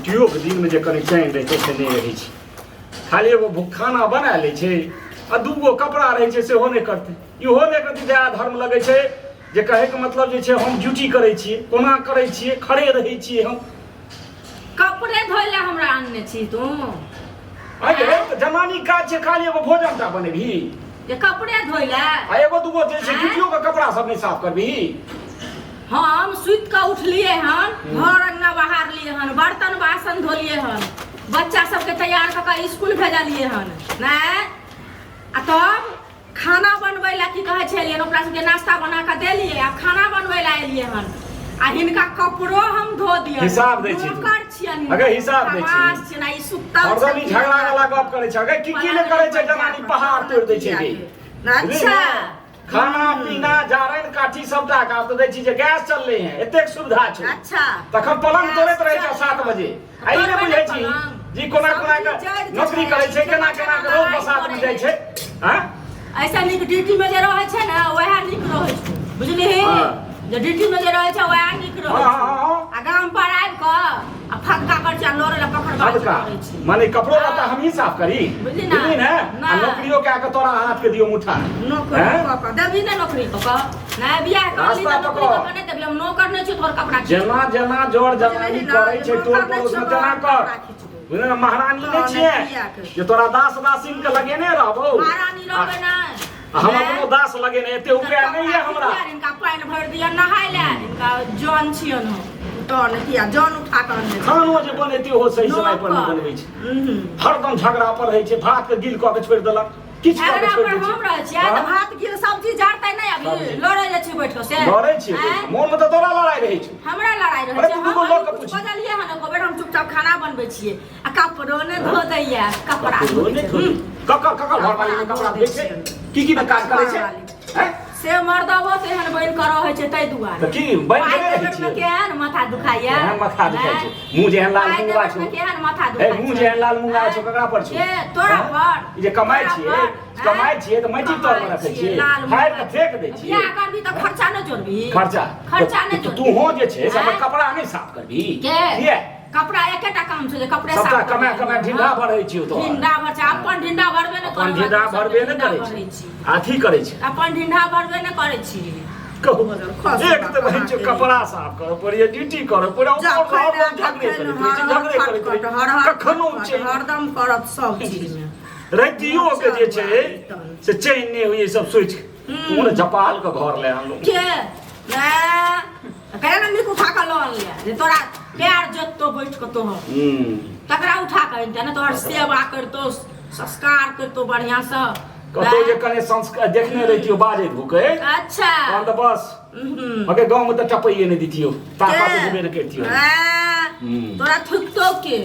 ड्यूटियोके दिनमे जे कनि चैन रहै छै से नहि रहै छै। खाली एगो खाना बना लै छै आ दूगो कपड़ा रहै छै सेहो नहि करतै। इहो नहि करतै। दया धर्म लगै छै जे कहैके मतलब जे छै हम ड्यूटी करै छियै, कोना करै छियै, खड़े रहै छियै हम। कपड़े धोइ लए हमरा आनने छी तू? अरे तऽ जनानी काज छै खाली एगो भोजन टा बनेबही? जे कपड़े धोइ लए आ एगो दूगो जे छै ड्यूटियो के कपड़ा सब नहि साफ करबही? हम सुति कऽ उठलियै हन, घर अंगना बहारलियै हन, बर्तन बासन धोलियै हन, बच्चा सबके तैयार कऽ कऽ स्कूल भेजलियै हन। नहि आ तब खाना बनबै लए की कहै छै एलियै, ओकरा सबके नाश्ता बना कऽ देलियै आ खाना बनबै लए एलियै हन आ हिनका कपड़ो हम धो दियै। हिसाब दै छी तू। नौकर छियनि। अगे हिसाब दै छी। खबास छियनि आ ई सुतल हरदम ई छथिन। झगड़ा वाला गप करै छै। अगे की की ने करै छै जनानी, पहाड़ तोड़ि दै छै गे। अच्छा। खाना पीना जारनि काठी सबटा के आब तऽ दै छी जे गैस चललै है, एतेक सुविधा छै। अच्छा। तखन पलंग तोड़ैत रहै छै 7 बजे आ ई नहि बुझै छी जी कोना कोना के नौकरी करै छै, केना केना के रोज बसात मे जाइ छै। आँय? ऐसा नीक ड्यूटी में जे रहै छै ने वएह नीक रहै छै, बुझलिही? हाँ। जे ड्यूटी में जे रहै छै वएह नीक रहै हाँ, छै। हाँ, हाँ। आ गाम पर आबि कऽ आ फक्का करै छै आ लड़ै लए पकड़बाजी फक्का करै छै। माने कपड़ो हाँ। लत्ता हमही साफ करी? बुझली ना? बुझली ने? ना। आ नौकरियो कए के तोरा हाथ के दियौ मुठा? नौकरी हैं? कऽ कऽ देबही ने? नौकरी कऽ कऽ नहि, बियाह करली रास्ता तऽ नौकरी पकड़। कऽ कऽ नहि देबही। हम नौकर नहि छी तोहर कपड़ा खींच। जेना जेना जर जनानी बुझली ना? करै छै नौकर टोल नहि पड़ोस छियौ मे तोहर तेना कर। कपड़ा खींचबो। बुझली ने? महारानी नहि तहन छियै किया के? जे तोरा दास दासिन के लगेने रहबौ। महारानी रहबै नहि। आ हम अपनो दास लगेने एते उपाय नहि यऽ हमरा। हिनका पानि भरि दिअ नहाय लए, हिनका जन छियन हम तहन किया जन उठा कऽ अनने छै? खानो जे बनेतै ओहो सही समय पर नहि बनबै छै। हरदम झगड़ा पर रहै छै। भात के गिल कऽ के छोड़ि देलक, किछु कऽ के झगड़ा छोड़ि पर दै हम छै। रहै छियै तऽ हाँ? भात गिल सब्जी जरतै नहि अभी? सब्जी। लड़ै जाइ छी बैठ कऽ से? लड़ै छियै? आँय? मोन मे तऽ तोरा लड़ाइ रहै छै। हमरा लड़ाइ रहै अरे छै? तू हम दूगो लोक के अभी कुछ पूछ। बजलियै हन एको बेर? हम चुपचाप खाना बनबै छियै आ कपड़ो नहि धो दैया, कपड़ा कपड़ो धो दै नहि छै। धो। ककर ककर घरवाली ने कपड़ा धोइ छै? की की ने काज करै छै? हैं? से मर्दबो तेहन बनि कऽ रहै छै ताहि दुआरे। तऽ की बनि पाइ के रहै देबैमे छियै? केहन माथा दुखाइया? केहन माथा दुखाइ छै? मुँह जेहन लाल पाइ मुँगा देबैमे छौ। केहन माथा ए दुखाइ मुँह छै? जेहन लाल मुँगा छौ, ककरा पर छौ? के तोरा हैं? पर? ई जे कमाइ तोरा छियै, पर? कमाइ छियै तऽ माटि तर मे कमाइ रखै छियै, लाल फाड़ि मुँह। कऽ फेंक दै छियै। बियाह करबी तऽ खर्चा नहि जोड़बी? खर्चा खर्चा नहि तऽ जोड़बी? तूहो जे छै से हमर आँय? कपड़ा नहि साफ करबी? के? किया? कपड़ा एकेटा काम छै जे कपड़े सबटा साफ कमाय करबै। कमाय ढिंढा हाँ। भरै छियौ तोहर। ढिंढा भर छै, अपन ढिंढा भरबे नहि अपन करै, ढिंढा दोसरके भरबे नहि ढिंढा करै भरै छै छी। अथी करै छै। अपन ढिंढा भरबे नहि करै छी। कहू। खस एक तऽ बहिन छौ, कपड़ा साफ करऽ पड़ैए, ड्यूटी करऽ पड़ैए, जा ऊपर खाइ हरदम झगड़े लए, करैत रहै छै, झगड़े करैत रहै छै। हर हर कखनो चैन हरदम करत सब चीजमे। रातियो के जे छै से चैन नहि होइए सब सोचि के। तू ने झपाल के घर ले आनलहुँ। के ने कहे ने नीक उठा कऽ लऽ अनलियै जे तोरा पैर जोततो बैठ कऽ तोहर। तकरा उठा कऽ अनिते ने तोहर सेवा करतो, संस्कार करतो बढ़िआँसँ। कतौ जे कने संस्कार देखने रहितियौ बाजैत भुकैत, अच्छा, तहन तऽ बस मगर गाँव मे तऽ टपैये नहि दितियौ, ताकत बुझबे नहि करितियौ। तोरा थुकतो के?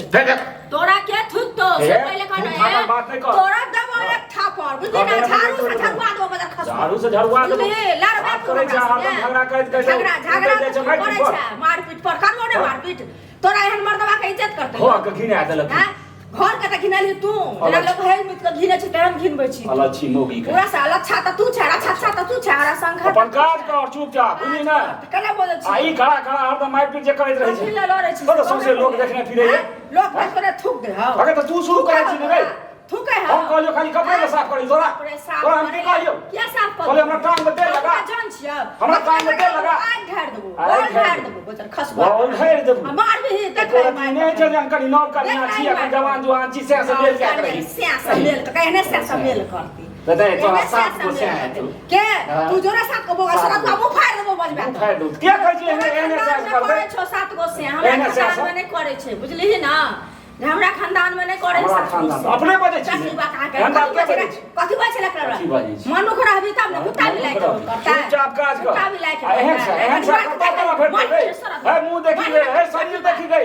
तोरा के थुकतो से पहिले तू कहना। फालतू बात नहि कर। तोरा देबो एक थापड़, बुझली ना? झाड़ू से झड़ुआ देबो बजा खसबो। झाड़ू से झड़ुआ देबो। बुझली? लड़बे बात तू करै छै, हमरा हरदम संगे। झगड़ा करैत करैत झगड़ा झगड़ा उतरि जाइ छै तू मारि करै पीट पर। छै मारपीट पर करबो ने मारपीट? तोरा एहन मर्दबा के इज्जत करतै? घर के घिना देलक। हैं? घर के तऽ घिनलही तू, जेना लोक है मित के घिने छै तेहन घिनबै छी। अलच्छी मौगी के पूरा से अलच्छा तऽ तू छै, अच्छा तऽ तू छै, हमरा संग अपन काज कर चुपचाप, बुझली ने? केना बोलै आ छी? ई खड़ा खड़ा हरदम मारि पीट जे करैत रहै कथी छै लए लड़ै छी? तो सौंसे लोक देखने फिरैए। लोक भाई तोरे थूक दे हौ। अगर तऽ तू शुरू करै छी ने रे। थूकै हौ। हम कहलियौ खाली कपड़े ने साफ करी तोरा। कपड़े साफ तोरा हम की करै। कहलियौ? किया साफ कर? कहलियौ हमरा टांग में तेल लगा। जान छियौ। हमरा टांग में तेल लगा। आगि ढारि देबो। आगि बॉल ढारि ढारि देबो। देबो बचर खसबा। बॉल ढारि देबो। आ मारबी देख। तोरा की नहि छै जे हम कनि नव कनिया छी, अखन जवान जुआन छी, सएह से मेल कए के रही। सएह से मेल कऽ एहने सएह से मेल करती। तऽ नहि, तोरा एहने सात सएह गो से सएह मेल हेतौ। करती। के हाँ। तू जोरा सात गो बोगा सात सात गो। गो मुँह फाड़ि देबो बजबा। मुँह फाड़ि देबो। किया कहै छी एहने एहने सएह करबै? करै छौ सात गो से हमरा एहने सएह खानदान में नहि करै छै, बुझलिही ना? जे हमरा खानदान में नहि करै हमरा सात गो खानदान से। अपने बजै छी चाची ने। बा कहाँ के एहन बात कथी के बाजै बजै छी? कथी बाजै छलै एकरा? कथी बाजै छी? मनुख रहबी तब ने कुत्ता बिलाइ के करतै। चुपचाप काज कर। कुत्ता बिलाइ के आ एहन से एहन से कतऽ तोरा भेटतै रे? हे मुँह देखी रे, हे शरीर देखी रे।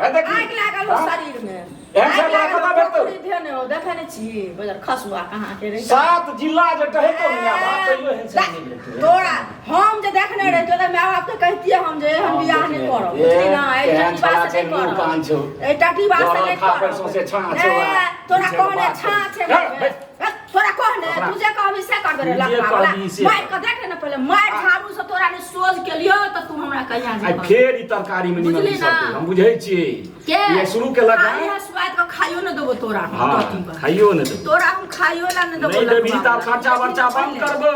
हे देखी। आगि लागल हो हाँ? शरीर में। एहन से आगि तोरा लागल कतऽ हो, भेटतौ? पोखरि धेने हो, देखै नहि छी बजर खसुआ कहाँ के रे। सात जिला जे टहैतो ने आब तैयो एहन से नहि भेटतौ। तोरा हम जे देखने रहितियै तऽ माय बाप के कहतियै हम जे एहन हम बियाह नहि देखने करब, रहितियै। बुझली ना? एहि केहन टटीबा छौड़ा से छै, नहि मुँह करब। कान छौ। एहि टटीबा से जरल नहि खापर करब। सौंसे छाँ छौ आ ए, तोरा पीछे कहने बात छाँ करै छै। छै। तोरा कह ने कपड़ा। तू जे कहबी से करबे रे तू जे लफड़ा वाला। कहबी से। मार के देख ले ना पहिले मार झाड़ू से तोरा ने सोझ के लियो त तू हमरा कहिया जे आइ कहबी। फेर ई तरकारी में निमन बुझली ना? सब्जी हम बुझै छियै के ई शुरू केलक खाली हँ है स्वाद के खाइयो न देबो तोरा हम हाँ कथी पर। खाइयो ने देबो तोरा हम खाइयो ला न देबो नहीं देबही लफड़ा तऽ खर्चा वाला। बर्चा बंद करबो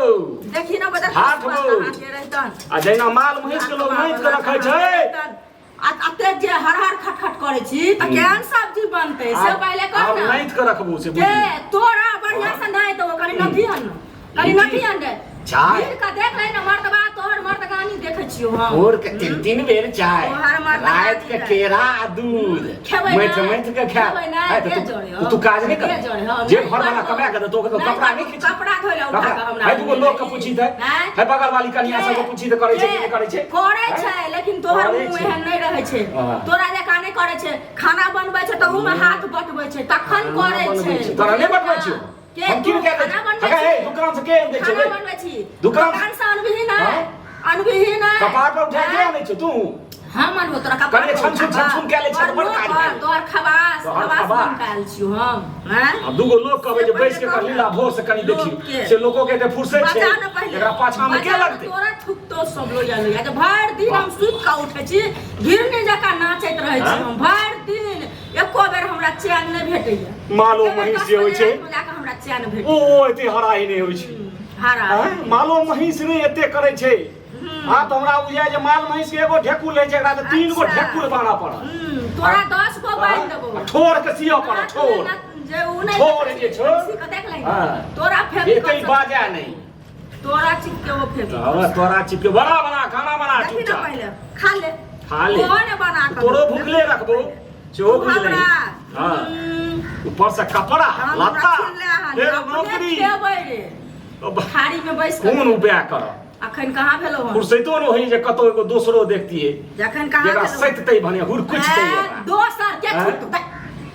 देखी ना बदल हाथ बो। रहितन आ जहिना माल महींस के लोग नापि के रखै छै आ अते जे हर हर खटखट करै छी तऽ केहन सब्जी बनतै से पहिले कर आब ना नापि के रखबो से के बुझली तोरा बढ़िया से नहीं तो कनी नथी हन कनी नथी हन रे चाय। भीड़ के देख ले ना मर्दबा तोहर मर्दगानी देखै छियौ हम भोर के तीन तीन बेर चाय तोहर मर्दगानी राति के रहै। केरा आ दूध खेबै मथि ना, मथि के खाय खेबै ना, आय तऽ के तू- जोड़े हो? तू काज नहि के कर जोड़े हो? जे नहि घर वाला करबो। कमा के देतौ ओकर नहि कपड़ा नहि करबो, खींच कपड़ा धोइ ला उठा के हमरा है दूगो लोग के पूछी थे आँय? है बगल वाली कनिया सबके पूछी तऽ करै छै कि नहि करै छै करै आँय? छै लेकिन तोहर करै मुँह छै। एहन नहि रहै छै हाँ। तोरा जकाँ नहि करै छै खाना बनबै छै तऽ ओहूमे हाथ बटबै छै तखन करै बनबै छै छै। तोरा नहि बटबै छियौ के हम तू की कए दै खाना बनबै छी छी? दुकान से के आनि दै छै खाना बे? बनबै छी दुकान- दुकान से अनबिही नहि हाँ? अनबिही नहि कपार पर उठा के आनै छौ तू हम अनबो तोरा कपार कनिये पर छन छुन उठा छन छुन कए लै छै तऽ बड़ और काज लोक भए गेल। तोहर खबास तोहर खबास खबास। बन के आयल छियौ हम हैं आ दूगो लोग कहबै जे बैस के कर लीला भोर से कनी लोक देखियौ के। से लोको के एते फुर्सत छै बचा न पहिले एकरा पाछा में के बचा न, लगतै तोरा थुकतो सब लोग लोग जे भरि दिन हम सुति कऽ उठै छी घिरनी जकाँ नाचैत रहै छी हाँ? हम भरि दिन एको बेर हमरा चैन नहि भेटैया मालो एक बेर महींस 10 जे होइ बजे छै रातिमे जाकऽ हमरा चैन भेटैया ओ एते हराही नहि होइ छै हरा आँय? मालो महींस नहि एते करै छै आब तऽ हमरा बुझाय जे माल महींस के एगो ढेकुल रहै छै एकरा तऽ तीन गो अच्छा। ढेकुल बान्हऽ पड़त तोरा 10 गो बान्हि देबौ आ ठोर के सियऽ पड़त ठोर जे उ नहि ठोर जे छौ। सी के देख लही हाँ। तोरा फेविकॉल एते से- बाजै नहि तोरा चिपके वो फेविकॉल हमरा तोरा चिपके बना बना खाना बना देखी ना चुपचाप पहिले खा ले खा ले। ओहो ने बना कऽ तोरो देबौ। भुखले रखबो सेहो तू बुझले हमरा हाँ ऊपर से कपड़ा हम लत्ता रखी ले हन, फेर अपने नौकरी खेबै रे अब थारी में बैस कऽ कोन उपाय करब अखन कहाँ भेलौ हन फुर्सैतो ने होई जे कतौ एगो दोसरो देखतियै जखन कहाँ जेकरा भेलौ सैततै भने हुरकुचतै ऐं, एकरा। दोसर के ऐं? थुकतौ दै,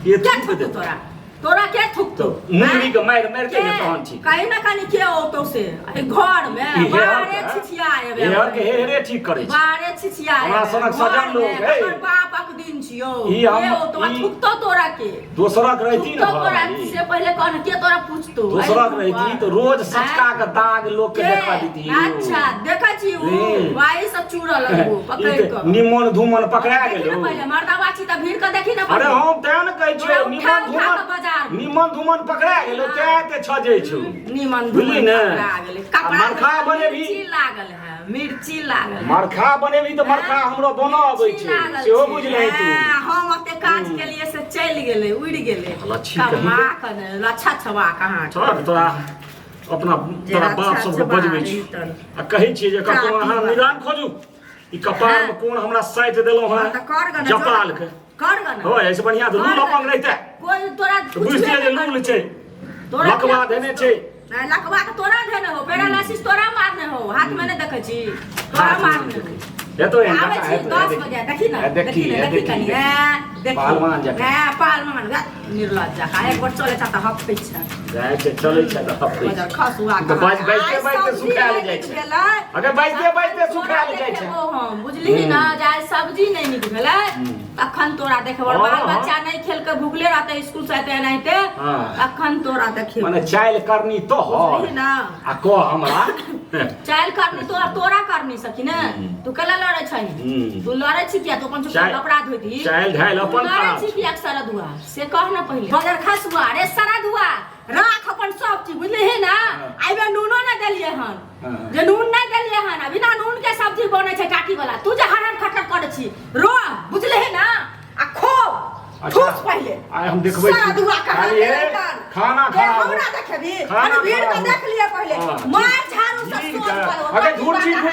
के के थुक थुकतौ देतौ? तोरा तोरा के थुकतौ तो मुंगरी के मारि मारि के के? तहन ठीक कहीं ना कहीं के औतौ से एहि घर में ई हेहर बाहरे के- छिछिया एबे हेहर के हेहरे ठीक करै छै बाहरे छिछिया हमरा एबे। सनक सजन घर लोग, में हे। तोहर बापक दिन छियौ ई हम- के औतौ आ ई- थुकतौ तोरा के दोसरक रहिती ने थुकतौ तोरा घरवाली से पहिले कहन के तोरा पूछतौ दोसरक रहिती तऽ रोज सटका के दाग लोग के के? देखा देती अच्छा देखै छी उ हम्म। वाही सब चूड़ल उ पकड़ि कऽ निमन धूमन पकड़ा देखी गेलो ने पहिले मर्दाबा छी तऽ भीड़ के देखी ने अरे पहिले हम तें ने कहै छियौ तोरा उठा निमन उठा धूमन कऽ बाजार में। निमन धूमन पकड़ा गेलो तें ते छजै छौ निमन बुझली धूमन ने? पकड़ा गेलै आ कपड़ा मरखा बनेबही? मिर्ची लागल है मिर्ची लागल है मरखा बनेबही तऽ मरखा हमरो बनऽ अबै मिर्ची छै लागल सेहो छै। बुझलही तू हाँ, हम ओते काज के लिए से चलि गेलै उड़ि गेलै लच्छी कहीं कमा कऽ ने लच्छा छवा कहाँ छोड़ तोरा अपना तोरा बाप सबके बजबै छी आ कहै छियै जे कतौ अहाँ निदान खोजू ई कपार में कोन हमरा साटि देलहुँ हाँ, हँ तऽ कर गने जपाल के कर गने हो ऐसे बढ़िया तऽ लूल अपंग रहितै कोई तोरा तऽ बुझतियै जे लूल छै तोरा लकवा धेने छै नहीं लकवा के तोरा धेने हो पैरालिसिस तोरा मारने हो हाथ में नहीं देखै छी तोरा मारने हो हेतो एहन आबै बच्चा छी हेतो, 10 देखी। बजे देखी ना हे देखी, देखी ना हे देखी देखी, कनी देखी। ए देखी पहलवान जकाँ। ए पहलवान गा निर्लज्ज जकाँ एक बार चलै छ तऽ हफै छै जाइ छै चलै छै तऽ हफै बजर छै खसुआ तऽ बाजि बाजिते बाजिते सुखायल जाइ छै। अगर बाजिते बाजिते सुखायल जाइ छै हम बुझलिही ना जे आइ सब्जी नहि नीक भेलै तखन तोरा देखबो हँ, बाल हँ। बच्चा नहि खेलकै भुखले रहतै स्कूल से एते एनाहिते हँ। तखन तोरा देखबो मने चालि करनी तोहर बुझलिही ना आ कह हमरा चालि करनी तोरा तोरा करनी सखी ने तू केला लड़ै छही तू लड़ै छी किया तू अपन चुपचाप कपड़ा धोती चालि ढालि तू अपन लड़ै खराब छी छै। किया सरदुआ से कह ना पहिले बगर खसुआ रे सरदुआ राख अपन सब चीज बुझलिही ना आइबे नूनो नहि देलियै हन हाँ। जे नून नहि देलियै हन आ बिना नून के सब्जी बनै छै टाटी वाला तू जे हर हर खटर करै छी रो बुझलिही ना आ खो अच्छा। ठूस पहिले आइ हम देखबै छी। सरदुआ कहाँ खाली हे, गेलै तन? खाना जे खराब हो। हमरा देखेबी खाना अरे भीड़ खराब के हो। देख लिअ पहिले हाँ, मार झाड़ू से ठीक सोझ है। करो अगर झूठ छी, झूठ